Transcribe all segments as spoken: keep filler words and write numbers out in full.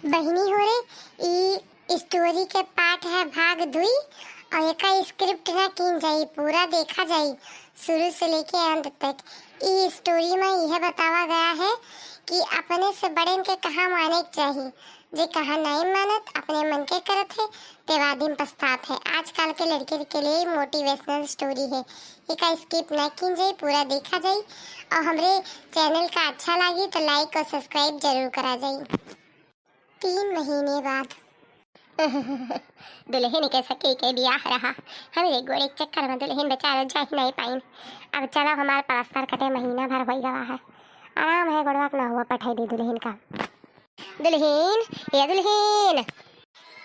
बहिनी हो रे, ई story के part है भाग दुई, और एका script ना कीन जाई, पूरा देखा जाई शुरू से लेके अंत तक। ई story में यह बतावा गया है कि अपने से बड़न के कहा माने के चाही, जे कहा नहीं मानत, अपने मन के करत है, तेवा दिन पछतात है। आजकल के लड़के के लिए motivational story है, एका skip ना कीन जाई, पूरा देखा जाई। और हमरे channel का अच्छा लागी तो like और subscribe जरूर करा जाई। तीन महीने बाद। दुल्हन के सखी के बियाह रहा, हमरे गोड़े के चक्कर में दुल्हन बेचारा जा ही नहीं पाइन। अब चलो हमार प्लास्टर कटे महीना भर होई गवा है, आराम है, गोड़वा के ना हुआ पठाई दे दुल्हन का। दुल्हन, ये दुल्हन।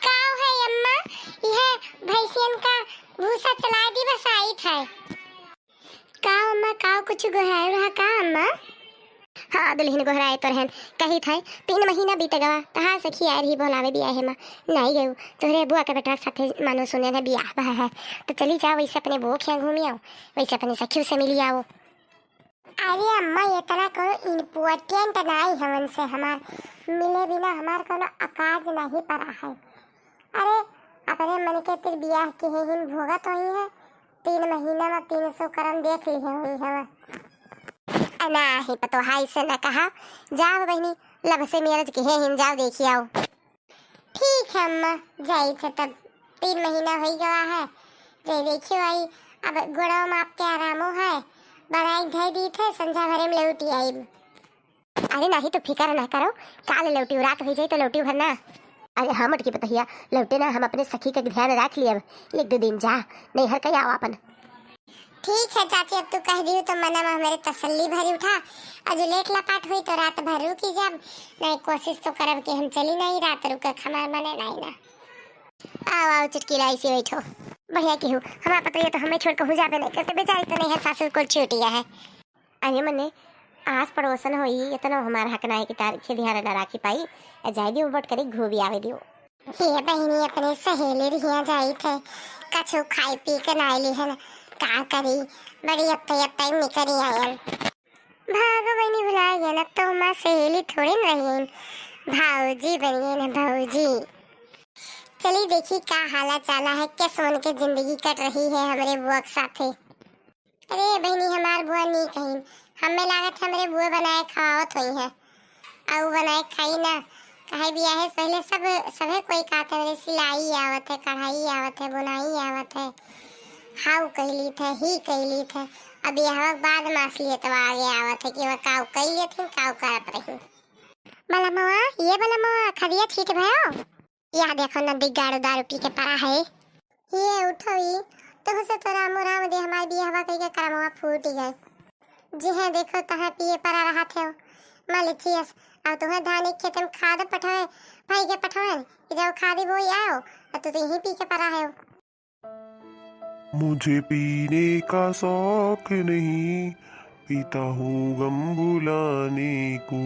का है अम्मा? यह भैंसियन का भूसा चला दी, बस आई था। का अम्मा, का कुछ गोहराए रहा का अम्मा? हाँ दुल्हन, गोहराए तो रहन, कही था तीन महीना बीत गवा, तहार सखी आए रही बोलावे बियाहे मा, नहीं गयू। तोहरे बुआ के बेटा के साथे मानो सुने रहे बियाह बा है, तो चली जाओ, वैसे अपने बुआ के यहाँ घूमी आओ, वैसे अपने सखियों से मिली आओ। अरे अम्मा, इतना कोनो important नहीं हमन से, हमार मिले बिना हमार कोनो अकाज नहीं पड़ा है। अरे, अपने मन के तिर बियाह के हिन भोगत होई है, तीन महीना में तीन सौ करम देख ली होई है। अ, नाही पतोहाई से न कहा, जाओ बहिनी, love से marriage के हिन, जाओ देखी आओ। ठीक है अम्मा, जाई थे तब, तीन महीना होई गवा है, जाई देखियो आई। अब गोड़वा में आपके आरामो है, बनाई धई दी थे, संझा भरे में लौटी आई। अरे नाही तो फिकर ना करो, काल लौटी, रात हो जाई तो लौटी भर ना। अरे हाँ मोटकी पतोहिया, लौटे ना, हम अपने सखी का ध्यान रख लियब, एक दो दिन जा, नैहर का आओ अपन। ठीक है चाची, अब तू कह दियो तो मना में हमारे तसल्ली भरी उठा। अजु लेट लपाट हुई तो रात भर रुकी जाब, नहीं कोशिश तो करब कि हम चली नहीं रात रुके, हमार मने नहीं ना। आओ आओ चुटकीला, ऐसे बैठो। बढ़िया की हूँ, हमारा पता ये तो हमें छोड़ के हो जाबे नहीं करते, बेचारी तो नहीं है, सासू को छूट गया है। अरे मने आस पड़ोसन होई, इतना हमार हक ना है कि तार के ध्यान ना राखी पाई। ए, जाए दियो, बट करी घूमी आवे दियो। हे बहिनी, अपने सहेली रिहिया जाई थे, कछु खाई पी के ना आइली हन, का करी, बड़ी अत्ते अत्ते निकरी आयल। भागो बहिनी, भुला गया ना, तो हमार सहेली थोड़ी न रही, भौजी बनी है ना भौजी। चली देखी का हाला चाला है, कैसे उनके जिंदगी कट रही है हमरे बुआ के साथे। अरे बहिनी, हमार बुआ नीक हईन, हमें लागत हमरे बुआ बनाए खवावत होई है। आ उ बनाए खाई ना, काहे बियाहे से पहिले सब, सभे कोई कहत है, हमरे सिलाई आवत है, कढ़ाई आवत है, बुनाई आवत है, हाउ कैली थे, ही कैली थे। अब बियाहवा के बाद मास लिए तो आगे आवत है कि वह काउ कैली थी, काउ करत रही। बलमवा, ये बलमवा, खदिया छीट भयो? या देखो नदी गाड़ो दारू पी के परा है। ये उठो ई, तुहसे तो रामो राम दे हमार बियाहवा कई के करमवा फूट गए। जिहे देखो तहे पिए परा रहत है। मालिथियस, अब तुहे धान एक खेत में खाद पठवे, भाई के पठवे, कि जाओ खादी बोई आओ, और तू तो यहीं पी के परा है। मुझे पीने का शौक नहीं, पीता हूँ गम भुलाने को।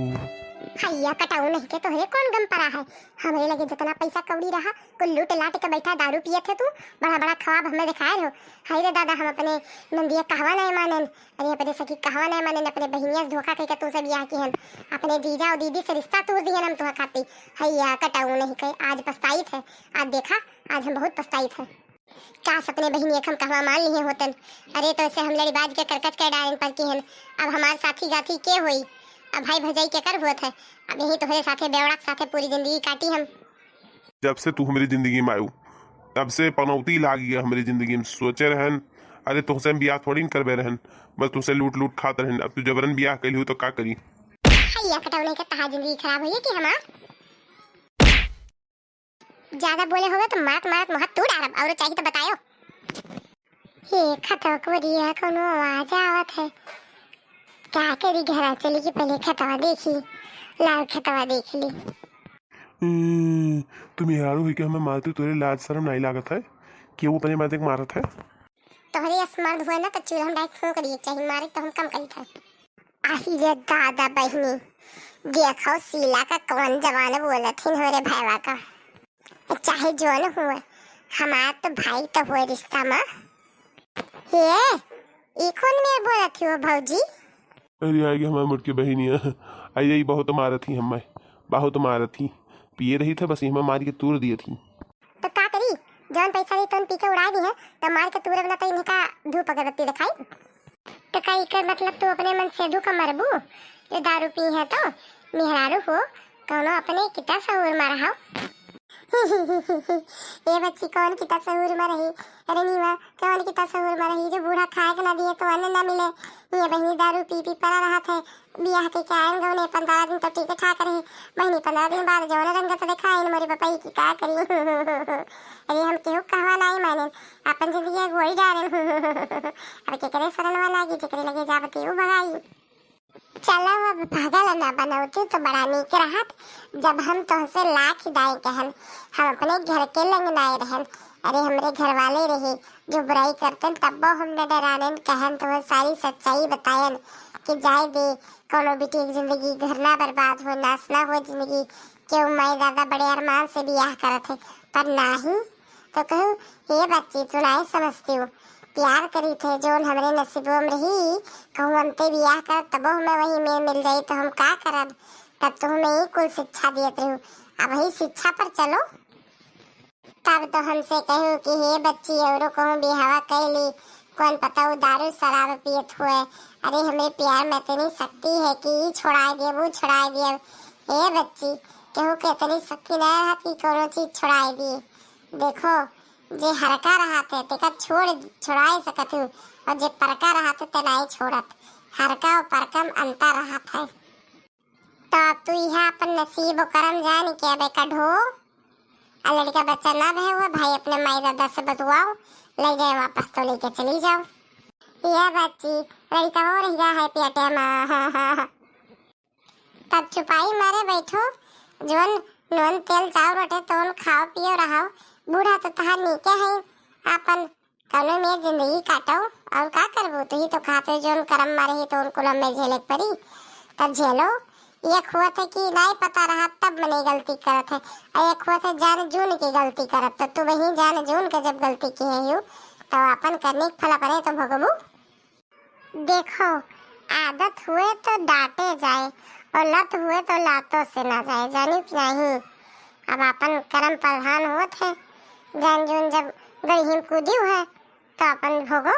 हैया कटाऊ नहीं के तोहरे कौन गम परा है? हमरे लगे जितना पैसा कौड़ी रहा, कुल लूट लाट के बैठा दारू पियत है तू, बड़ा बड़ा ख्वाब हमें दिखाए रहो। हाय रे दादा, हम अपने नंदिया कहवा नहीं मानेन, अरे अपने सखी कहवा नहीं मानेन, अपने बहिनिया से धोखा कइके तुमसे बियाह किहन, अपने जीजा और दीदी से रिश्ता तोड़ दिहन हम तुहा खाती। हैया कटाऊ नहीं के, आज पछताइत है, आज देखा, आज हम बहुत पछताइत है। काश अपने बहिनिया के हम कहवा मान लिए होतन। अरे तो ऐसे हम लड़ीबाज के करकच के डायन पर की हन। अब हमार साथी गाथी के होई? अब भाई भौजाई के कर होत है? अब यही तोहरे साथे बेवड़ा के साथे पूरी जिंदगी काटी हम। जब से तू हमरी जिंदगी में आयु, तब से पनौती लाग गया हमरी जिंदगी में। सोचे रहन, अरे तुहसे हम बियाह थोड़ी न करबे रहन, बस तुहसे लूट लूट खात रहन। अब तू जबरन बियाह कैली हो तो का करी? हैया कटौने के तहार जिंदगी खराब होई कि हमार? ज्यादा बोले होवे तो मारत मारत मुँह तू डारब, और चाहिए तो बतायो। हे खतवा कोरिया, कोनो आवाज आवत है। का करी, घरा चली के पहले खतवा देखी, लाल खतवा देख ली। ए, तुम यारो हुई के हमें मारते, तोरे लाज शर्म नहीं लागत है कि वो अपने माते के मारत है? तोहरे अस मर्द हुए ना तो चूल्हा में डाइक फूंक दिए चाहिए, मारे तो हम कम करी था। आही रे दादा बहिनी, देखो शीला का कौन जवान बोलत हिन हमरे भैवा का। चाहे जौन हुए, हमार तो भाई तो हुए रिश्ता मा। हे, ई कौन मेर बोलत ही हो भौजी? अरे आइगे हमार मोटकी बहिनिया, आई आई बहुत मारत ही हमें, बहुत मारत ही। पिए रही थे, बस इहमा मार के तूर दिए थी। तो का करी, जौन पैसा रही तौन पी के उड़ाइ दिहे, तब मार के तूरब ना तो इनका धूप अगरबत्ती देखाई। तो का एकर मतलब तू अपने मन से धुक मरबू? जो दारू पी है तो मेहरारू हो, कौनो अपने कितना सहूर मा रहा। ए बच्ची, कौन कितना सहूर मा रही? अरे नीवा, कौन कितना सहूर मा रही? जो बूढ़ा खाए के ना दिए तो अन्न ना मिले। ये बहिनी दारू पी पी परा रहत है। बियाह के के आयन गौने पंद्रह दिन तो ठीक ठाक रही। बहिनी पंद्रह दिन बाद जौन रंगत देखाइन मोरे बपई की का करी। अरे हम केहू कहवा नाई मानेन, अपन जिंदगी अगुवाई डारेन। अब केकरे शरण वाला लागी, जेकरे लगे जाबते उ भगाई। चलो अब पागल ना बनौती तो बड़ा नीक रहत, जब हम तोहसे लाख दाई कहन, हम अपने घर के लंगनाए रहन। अरे हमरे घर वाले रहे जो बुराई करतन, तब्बो हम न डरानेन, कहन तो सारी सच्चाई बतायन कि जाए दे, कौनो बिटिया के जिंदगी घर ना बर्बाद हो, नाश ना हो जिंदगी, केहू माई दादा बड़े अरमान से बियाह करत है, पर नाही। तो कहू, "ए बच्ची, तू नाही समझती हो, प्यार करी थे, जौन हमरे नसीबो में रही, कहूँ अंते बियाह कर, तबो हमें वही में मिल जाई, तो हम का करब?" तब तो हमें ई कुल शिक्षा दियत रहू, अब ही शिक्षा पर चलो। तब तो हमसे कहू कि हे बच्ची, औरो कहूँ बियाहवा कैली, कौन पता वो दारू शराब पियत हुए। अरे, हमरे प्यार में इतनी शक्ति है कि ई छोड़ाए दियब, वो छोड़ाए दियब। हे बच्ची, केहू के इतनी शक्ति ना रहत कि कोनो चीज छोड़ाए दिए। देखो, जे हरका रहत है, तेका छोड़, छोड़ाए सकत हूँ, और जे परका रहत है, ते नाई छोड़त। हरका और परका में अंतर रहत है। तो अब तू यहाँ अपन नसीब और करम जान के अब एका ढो। आ लड़का बच्चा ना भे हुए, भाई अपने माई दादा से बतुआओ, ले जाए वापस तो लेके चली जाओ। ये बच्ची, लड़का वो रह गया है पेटे में। तब चुपाई मारे बैठो, जौन नून तेल चाउर रोटे तौन खाओ पियो रहो। बूढ़ा तो तहार नीके है, आपन कौनो में जिंदगी काटो, और का करबो? तू ही तो खाते जौन करम मारे ही तो उन कुलम में झेले के पड़ी, तब झेलो। एक हुआ थे कि नाई पता रहा तब मने गलती करत है, और एक हुआ थे जान जून की गलती करत, तो तू वही जान जून के जब गलती किहे हो, तो अपन करने के फल अपने तो भोगबू। देखो, आदत हुए तो डांटे जाए और लत हुए तो लातों से ना जाए, जानी कि नहीं? अब अपन कर्म प्रधान होत है, जान जून जब गढ़ी में कूदी है तो अपन भोगो।